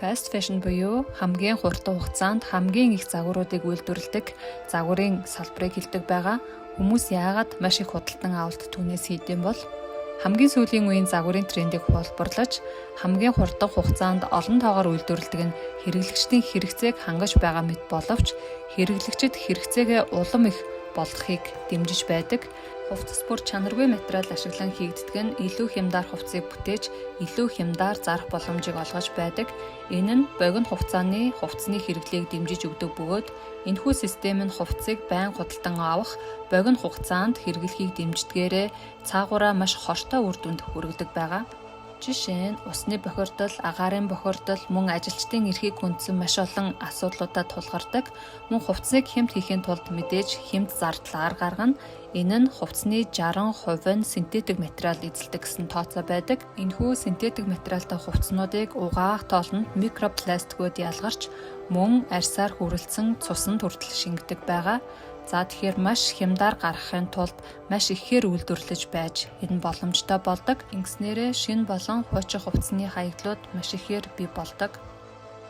Fast fashion буюу хамгийн хурдан хугацаанд хамгийн их загваруудыг үйлдвэрлэдэг загварын салбарыг хэлдэг байгаа. Хүмүүс яагаад маш их худалдан авалт түүнээс хийдэм бол? Хамгийн сүүлийн үеийн загварын трендийг хуулбарлаж, хамгийн хурдан хугацаанд олон тоогоор үйлдвэрлэдэг нь хэрэглэгчдийн хэрэгцээг хангаж байгаа мэт боловч хэрэглэгчид хэрэгцээгээ улам их болгохыг дэмжиж байдаг. Хувцас бүр чанаргүй материал ашиглан хийгддэг нь илүү хямдаар хувцсыг бүтээж, илүү хямдаар зарах боломжийг олгож байдаг. Энэ нь богино хугацааны хувцсны хэрэглээг дэмжиж өгдөг бөгөөд энэхүү систем нь хувцсыг байнга худалдан авах, богино хугацаанд хэрэглэхийг дэмждгээрээ цаагаараа маш хортой үр дүнд хүргэдэг байгаа. Жишээ нь, усны бохирдол, агаарын бохирдол, мөн ажилчдын эрхийг хүндсэн маш олон асуудлуудад тулгардаг. Мөн хувцсыг хямд хийхийн тулд мэдээж хямд зардлаар гаргана. Энэ нь хувцсны 60% нь синтетик материал эзэлдэг гэсэн тооцоо байдаг. Энэхүү синтетик материалтай хувцснуудыг угаах тоолонд микропластикууд ялгарч, мөн арьсаар хүрэлцэн цусанд хүртэл шингэдэг байгаа. За, тэгэхээр маш хямдаар гаргахын тулд маш ихээр үйлдвэрлэж байж энэ боломжтой болдог. Ингэснээрээ шинэ болон хуучин хувцсны хаягдлууд маш ихээр бий болдог.